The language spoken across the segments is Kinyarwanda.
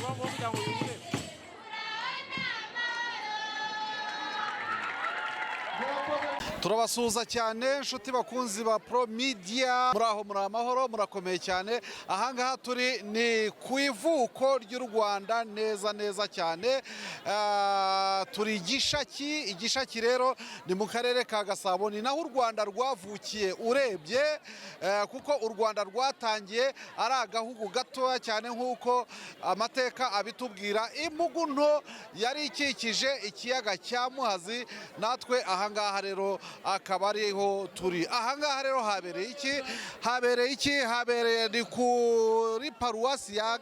Vuba kugira ngo yumve. Turabasuhuza cyane, inshuti bakunzi ba Pro Media, muri aho muri amahoro, murakomeye cyane. Ahangaha turi ni ku ivuko ry'u Rwanda neza neza cyane. Turi Gishaki. Igishaki rero ni mu karere ka Gasabo, ni naho u Rwanda rwavukiye urebye, kuko u Rwanda rwatangiye ari agahugu gatoya cyane nk'uko amateka abitubwira. Impugu nto yari ikikije ikiyaga cya Muhazi. Natwe ahangaha rero akaba ariho turi. Ahangaha rero habereye iki? Habereye iki? Habereye ni kuri paruwasi ya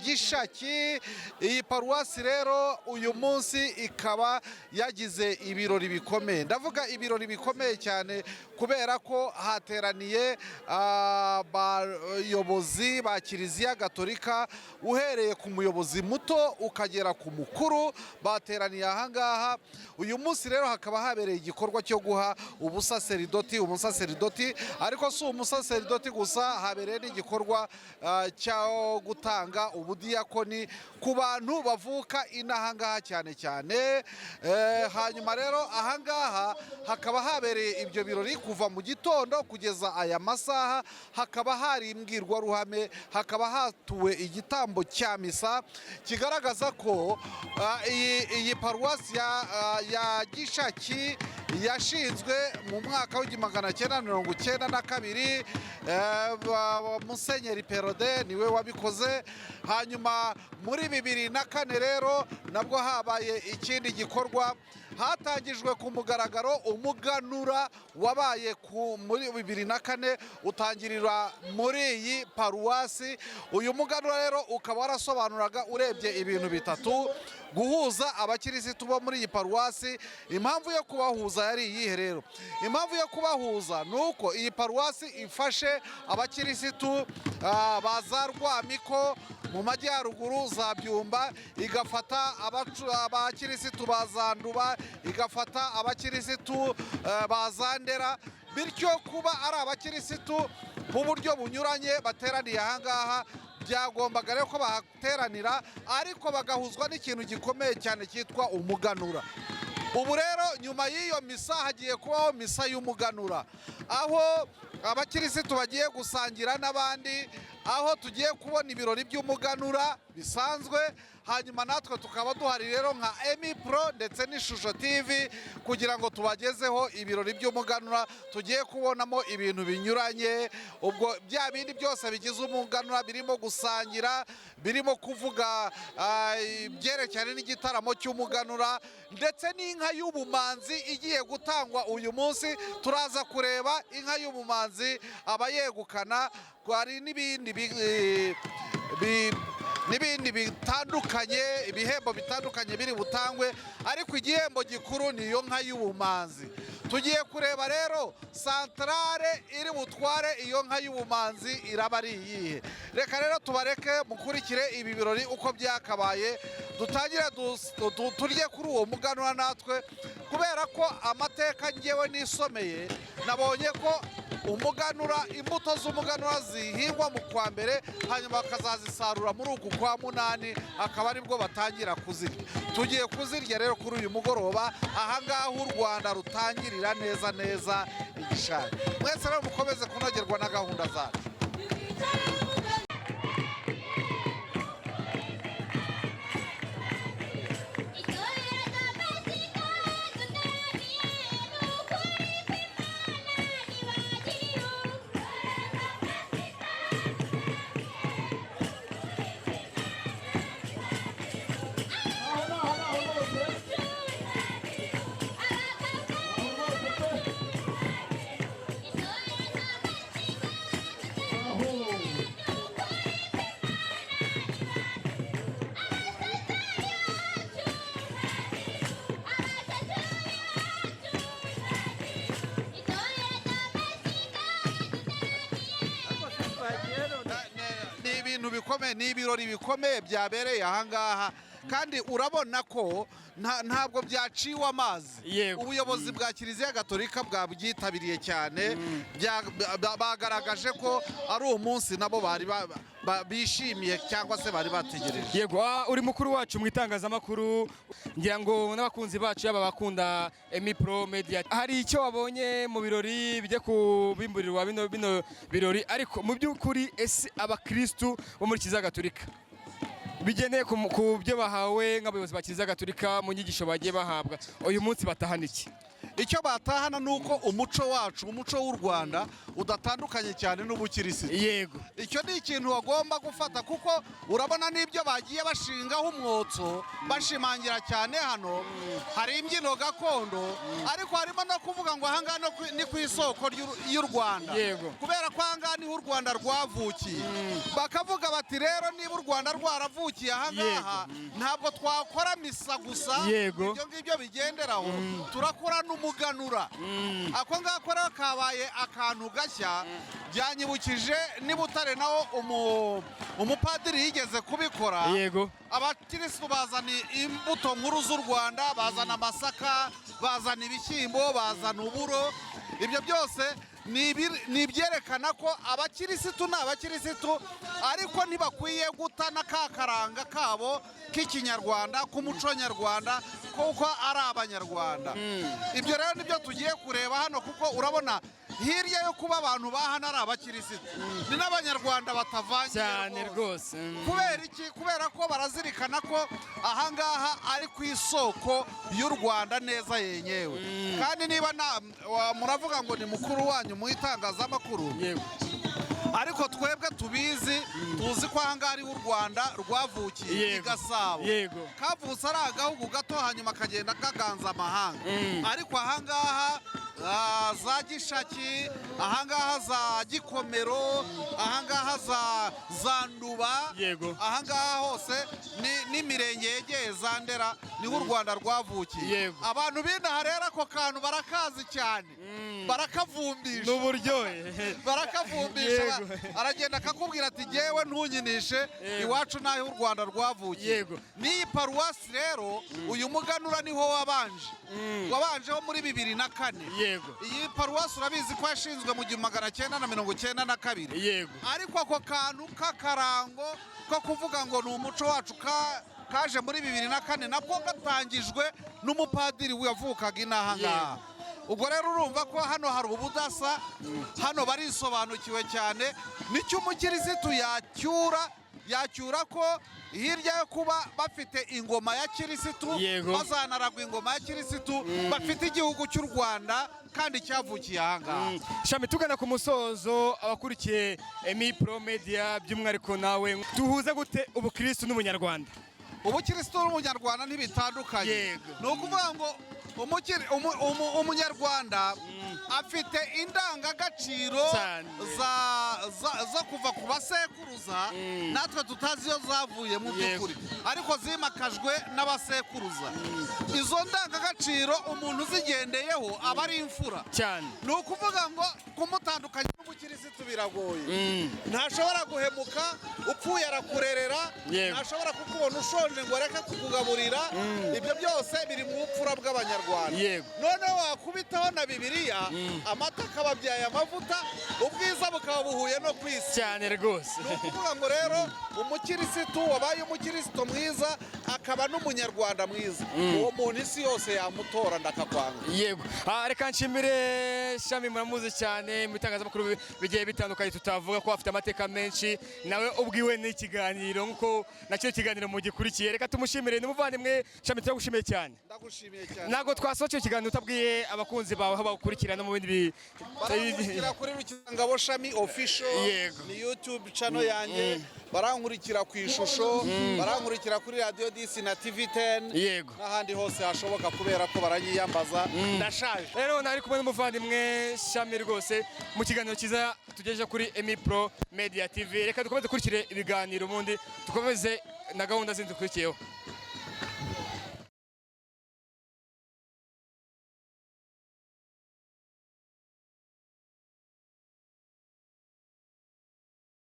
Gishaki. Iyi paruwasi rero uyu munsi ikaba yagize ibirori bikomeye. Ndavuga ibirori bikomeye cyane kubera ko hateraniye abayobozi ba Kiliziya Gatolika, uhereye ku muyobozi muto ukagera ku mukuru, bateraniye ahangaha. Uyu munsi rero hakaba habereye igikorwa cyo guha ubusaseridoti umusaseridoti, ariko si umusaseridoti gusa, habereye n'igikorwa cyo gutanga ubudiyakoni ku bantu bavuka inahangaha cyane cyane. Hanyuma rero ahangaha hakaba habereye ibyo birori kuva mu gitondo kugeza aya masaha, hakaba hari imbwirwaruhame, hakaba hatuwe igitambo cya misa kigaragaza ko iyi paruwasi ya Gishaki yashinzwe mu mwaka w'1992. Musenyeri Perode niwe wabikoze. Hanyuma muri 2004 rero nabwo habaye ikindi gikorwa, hatangijwe ku mugaragaro umuganura wabaye muri 2004, utangirira muri iyi paruwasi. Uyu muganura rero ukaba warasobanuraga urebye ibintu bitatu: guhuza abakirisitu bo muri iyi paruwasi. Impamvu yo kubahuza yari iyihe rero? Impamvu yo kubahuza ni uko iyi paruwasi ifashe abakirisitu ba za Rwamiko mu majyaruguru, za Byumba, igafata abakirisitu ba za Nduba, igafata abakirisitu ba za Ndera. Bityo kuba ari abakirisitu mu buryo bunyuranye bateraniye ahangaha, byagombaga rero ko bahateranira, ariko bagahuzwa n'ikintu gikomeye cyane cyitwa umuganura. Ubu rero nyuma y'iyo misa hagiye kubaho misa y'umuganura, aho abakirisitu bagiye gusangira n'abandi, aho tugiye kubona ibirori by'umuganura bisanzwe. Hanyuma natwe tukaba duhari rero nka Emi Pro ndetse n'Ishusho TV kugira ngo tubagezeho ibirori by'umuganura. Tugiye kubonamo ibintu binyuranye, ubwo bya bindi byose bigize umuganura, birimo gusangira, birimo kuvuga ibyerekeranye n'igitaramo cy'umuganura, ndetse n'inka y'ubumanzi igiye gutangwa uyu munsi. Turaza kureba inka y'ubumanzi abayegukana. Hari n'ibindi n'ibindi bitandukanye, ibihembo bitandukanye biri butangwe, ariko igihembo gikuru ni iyo nka y'ubumanzi. Tugiye kureba rero santarare iri butware iyo nka y'ubumanzi iraba ari iyihe. Reka rero tubareke mukurikire ibi birori uko byakabaye, dutangire turye kuri uwo muganura natwe, kubera ko amateka ngewe nisomeye nabonye ko umuganura, imbuto z'umuganura zihingwa mu kwa mbere, hanyuma bakazazisarura muri uku kwa munani, akaba aribwo batangira kuzirya. Tugiye kuzirya rero kuri uyu mugoroba ahangaha u Rwanda rutangirira neza neza igishari. Mwese rero mukomeze kunogerwa na gahunda zacu. Ni ibintu bikomeye, ni ibirori bikomeye byabereye ahangaha, kandi urabona ko ntabwo byaciwe amazi. Ubuyobozi bwa Kiliziya Gatolika bwabyitabiriye cyane, bagaragaje ko ari umunsi nabo bari Bishimiye cyangwa se bari bategereje. Yego, uri mukuru wacu mu itangazamakuru, ngira ngo n'abakunzi bacu, yaba abakunda Emi Pro Media, hari icyo wabonye mu birori bijya kubimburirwa bino birori. Ariko mu by'ukuri, ese abakristu bo muri Kiliziya Gatolika, bigendeye ku byo bahawe nk'abayobozi ba Kiliziya Gatolika, mu nyigisho bagiye bahabwa, uyu munsi batahana iki? Icyo batahana ni uko umuco wacu, umuco w'u Rwanda, udatandukanye cyane n'ubukirisitu. Icyo ni ikintu bagomba gufata, kuko urabona n'ibyo bagiye bashingaho umwotso, bashimangira cyane. Hano hari imbyino gakondo, ariko harimo no kuvuga ngo ahangaha no ni ku isoko y'u Rwanda, kubera ko ahangaha niho u Rwanda rwavukiye. Bakavuga bati: "Rero niba u Rwanda rwaravukiye ahangaha, ntabwo twakora misa gusa, ibyo ngibyo bigenderaho, turakora n'umuganura." Ako ngako rero kabaye akantu gashya. Byanyibukije n'i Butare naho umupadiri yigeze kubikora. Abakirisitu bazana imbuto nkuru z'u Rwanda, bazana amasaka, bazana ibishyimbo, bazana uburo. Ibyo byose ni ibyerekana ko abakirisitu ni abakirisitu, ariko ntibakwiye guta na ka karanga kabo k'ikinyarwanda, k'umuco nyarwanda, kuko ari abanyarwanda. Ibyo rero nibyo tugiye kureba hano, kuko urabona hirya yo kuba abantu ba hano ari abakirisitu, ni n'abanyarwanda batavangiye. Cyane rwose. Kubera iki? Kubera ko barazirikana ko ahangaha ari ku isoko y'u Rwanda neza yenyewe. Kandi niba muravuga ngo ni mukuru wanyu mu itangazamakuru, ariko twebwe tubizi, tuzi ko ahangaha ariho u Rwanda rwavukiye, i Gasabo. Kavutse ari agahugu gato, hanyuma kagenda kaganza amahanga. Ariko ahangaha za Gishaki, ahangaha za Gikomero, ahangaha za Nduba, ahangaha hose n'imirenge yegeye za Ndera, niho u Rwanda rwavukiye. Abantu b'inaha rero ako kantu barakazi cyane, barakavumbisha. N'uburyohe. Barakavumbisha. Aragenda akakubwira ati: "Jyewe ntunyinishe, iwacu n'aho u Rwanda rwavukiye." N'iyi paruwasi rero, uyu muganura niho wabanje, wabanjeho muri 2004. Iyi paruwasi urabizi ko yashinzwe mu 1992. Ariko ako kantu k'akarango ko kuvuga ngo ni umuco wacu kaje muri 2004, nabwo gatangijwe n'umupadiri wavukaga inaha ngaha. Ubwo rero urumva ko hano hari ubudasa, hano barisobanukiwe cyane. Nicyo umukirisitu yacyura, yacyura ko hirya yo kuba bafite ingoma ya kirisitu, bazanaragwa ingoma ya kirisitu, bafite igihugu cy'u Rwanda kandi cyavukiye aha ngaha. Shami, tugana ku musozo, abakurikiye Emi Pro Media, by'umwihariko nawe, duhuze gute ubukristu n'ubunyarwanda? Ubukirisitu n'umunyarwanda ntibitandukanye. Ni ukuvuga ngo umunyarwanda afite indangagaciro zo kuva ku basekuruza, natwe tutazi iyo zavuye mu by'ukuri, ariko zimakajwe n'abasekuruza. Izo ndangagaciro umuntu uzigendeyeho aba ari imfura. Ni ukuvuga ngo kumutandukanya n'umukirisitu biragoye. Ntashobora guhemuka, upfuye arakurerera. Ntashobora kukubona ushonje ngo areke kukugaburira. Ibyo byose biri mu bupfura bw'abanyarwanda. Noneho wakubitaho na Bibiliya, amata akaba abyaye amavuta, ubwiza bukaba buhuye no ku isi. Cyane rwose. Ni ukuvuga ngo rero umukirisitu wabaye umukirisitu mwiza akaba n'umunyarwanda mwiza, uwo muntu isi yose yamutora, ndakakwanga. Yego. Reka nshimire Shami, muramuzi cyane mu bitangazamakuru bigiye bitandukanye, tutavuga ko afite amateka menshi, nawe ubwiwe n'ikiganiro nk'uko nacyo kiganiro mugikurikiye. Reka tumushimire, ni umuvandimwe. Shami, turagushimiye cyane. Ndagushimiye cyane. Ntabwo twasohoye ikiganiro utabwiye abakunzi bawe aho bagukurikira no mu bindi Barankurikira kuri Rukizangabo Shami Official. Ni YouTube channel yanjye. Barankurikira ku ishusho, barankurikira kuri Radiyo 10 na TV 10 n'ahandi hose hashoboka, kubera ko baranyiyambaza, ndashaje. Rero nari kumwe n'umuvandimwe Shami rwose mu kiganiro cyiza tugejeje kuri Emi Pro Media TV. Reka dukomeze dukurikire ibiganiro, ubundi dukomeze na gahunda zindi dukurikiyeho.